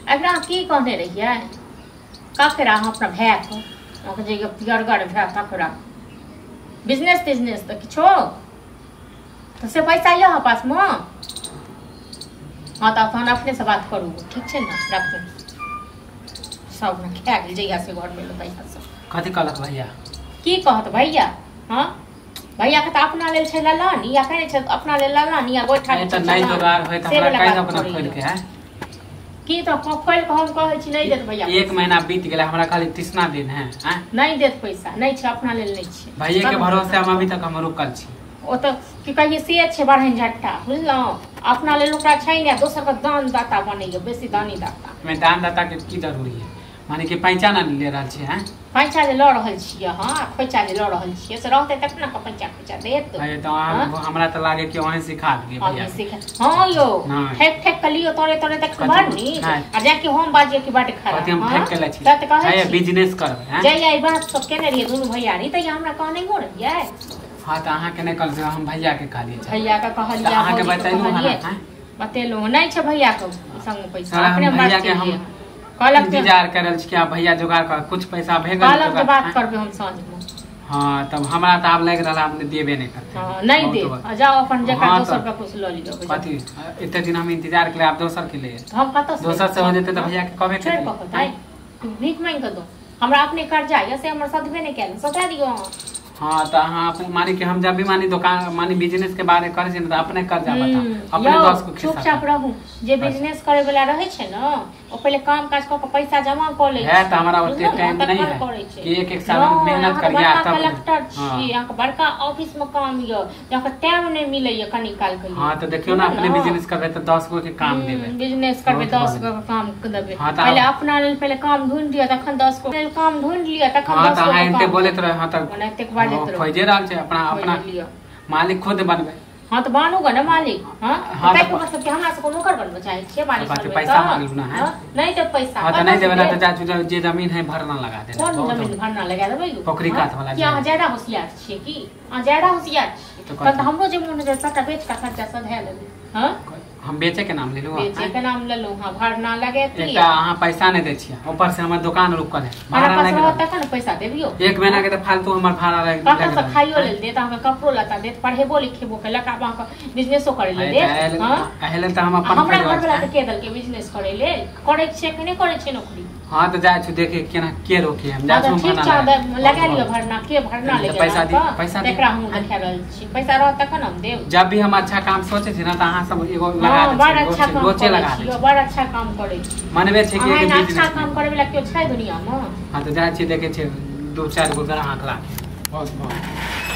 एकरा की कहने रहियै ककरा अहाँ अपना भायके अहाँके जे पियरगर भाय तकरा बिजनेस तिजनेस तऽ किछो तऽ से पैसा यऽ अहाँ पासमे? हँ तऽ तहन अपनेसँ बात करू, ठीक छै ने? राखू। सब ने खा गेल जहिया से घरमे एलहुँ तहिया से। कथी कहलक भैया? की कहत भैया? हँ, भैया के तऽ अपना लेल छै ललन, या कहै छै अपना लेल ललन या गोइठा। तऽ नहि जोगार होय तऽ हमरा कहि अपना खोलि के है की तऽ खोलि कऽ हम कहै छी नहि देत भैया। 1 महीना बीत गेलै, हमरा खाली 30 दिन है। नहि देत पैसा, नहि छै, अपना लेल नहि छै। भैया के भरोसे हम अभी तक हम रुकल छी। ओ तऽ की कहियै से छै बढ़ैन झट्टा, बुझलहुँ? अपना लेल ओकरा छै नहि, दोसरके दान दाता बनैया, बेसी दानी दाता। दान दाता के की जरूरी है? माने कि पैसा ना ले रहल छी हैं? पैसा जे लऽ रहल छियै अहाँ, खोइचा जे लऽ रहल छियै से रहतै तखन ने पैसा खोइचा देत। अरे तऽ हमरा तऽ लागे कि अहीं सिखा देलियै भैया। हँ यौ, ठेक ठेक के लियौ तोरे तोरे तखन बड़ नीक। आ जाकि हम बाजियै कि बड खराब। कथी हम ठेक के लै छी? तऽ कहै छी बिजनेस करबै। जहिया ई बात सब केने रहियै दुनू भैयारी तहिया हमरा कहने रहियै। हँ तऽ अहाँके नहि कहलियै, हम भैया के कहलियै। भैया के कहलियै, अहाँके बतेलहुँ? बतेलहुँ नहि छै भैया के संग पैसा, अपने भैया के हम कहलक इंतजार कर रहल छी कि आब भैया जोगाड़ कर कुछ पैसा भे गेल। कहलक जे बात करबै हम साँझ मे। हाँ तब हमरा तऽ आब लागि रहल आब देबे नहि करतै। हाँ नहि देब, जाओ अपन जकरा दोसर के कुछ लऽ लियौ। कथी एते दिन हम इंतजार केलियै, आब दोसर के लिए हम कतऽ दोसर से हो जेतै तऽ भैया के कहबे करतै। भीख मांगि कऽ दो, हमरा अपने कर्जा यऽ से हमर सधबे नहि कयल, सधा दियौ। हाँ तो अहाँ अपने मानी कि हम जब भी मानी दुकान मानी बिजनेस के बारे करे छी न त अपने कर्जा बता अपने 10 को खिस्सा। चुपचाप रहू, जे बिजनेस करे वाला रहे छै न ओ पहिले काम काज क के पैसा जमा क लै है। त हमरा ओते टाइम नहीं है कि एक एक साल हम मेहनत करिया तब। कलेक्टर छी, अहाँ के बड़का ऑफिस में काम य, अहाँ के टाइम नहीं मिलैया कनी काल के लिए। हां त देखियो ना अपने बिजनेस करबे त 10 गो के काम देबे। बिजनेस करबे 10 गो के काम देबे। पहिले अपना लेल पहिले काम ढूंढ लिअ तखन 10 गो काम ढूंढ लिअ तखन 10 गो। हां त अहाँ एते बोलैत रहे। हां त एतेक बाजैत रहो, खोजे रहल छै अपना अपना मालिक खुद बनबै। हां त बनू ग ना मालिक। हां त मतलब कि हमरा सबके नौकर बनबो चाहे छियै मालिक बनबै। पैसा मांगलू ना है? नहीं देब पैसा। हां त नहीं देबै ना त जा जे जमीन है भरना लगा देना। कोन जमीन भरना लगा देबै? पोखरी कात वाला। कि अहाँ ज्यादा होशियार छियै? की अहाँ ज्यादा होशियार छियै? तब हमरो जे मोन होय सबटा बेच के खर्चा सधा लेबै। हां हम बेचे के नाम लेलु। बेचे के नाम लेलु। हां भरना लगेती। एकटा अहाँ पैसा नहीं दै छियै, ऊपर से हमर दुकान रुकल है, भाड़ा लागि गेल। तखन पैसा देबियो? 1 महीना के त फालतू हमर भाड़ा लागि गेल। कतऽ खाइयो लेल देत, अहाँके कपड़ो लत्ता देत, पढ़ेबो लिखेबो केलक, आब अहाँके बिजनेसो करे लेल देत। हां एहि लेल त हम अपन हमरा घर वाला के देलकै बिजनेस करे लेल? करै छियै कि नहि करै छियै नौकरी? हां त जाइ छी देखे केना के रोके हम जाइ छी। ठीक छै लगा लियौ भरना, के भरना ले पैसा दी, पैसा एकरा हम देखा रहल छी। पैसा रहत तखन हम देब। जब भी हम अच्छा काम सोचे छी ना त अहाँ सब एगो लगा दै छी, लोचे लगा दै छी। बड़ अच्छा काम करै छी, मनबे छै कि एगो अच्छा काम करे वाला केओ छै दुनिया में? हां त जाइ छी देखे छी 2-4 गो ग्राहक लागे बहुत बहुत।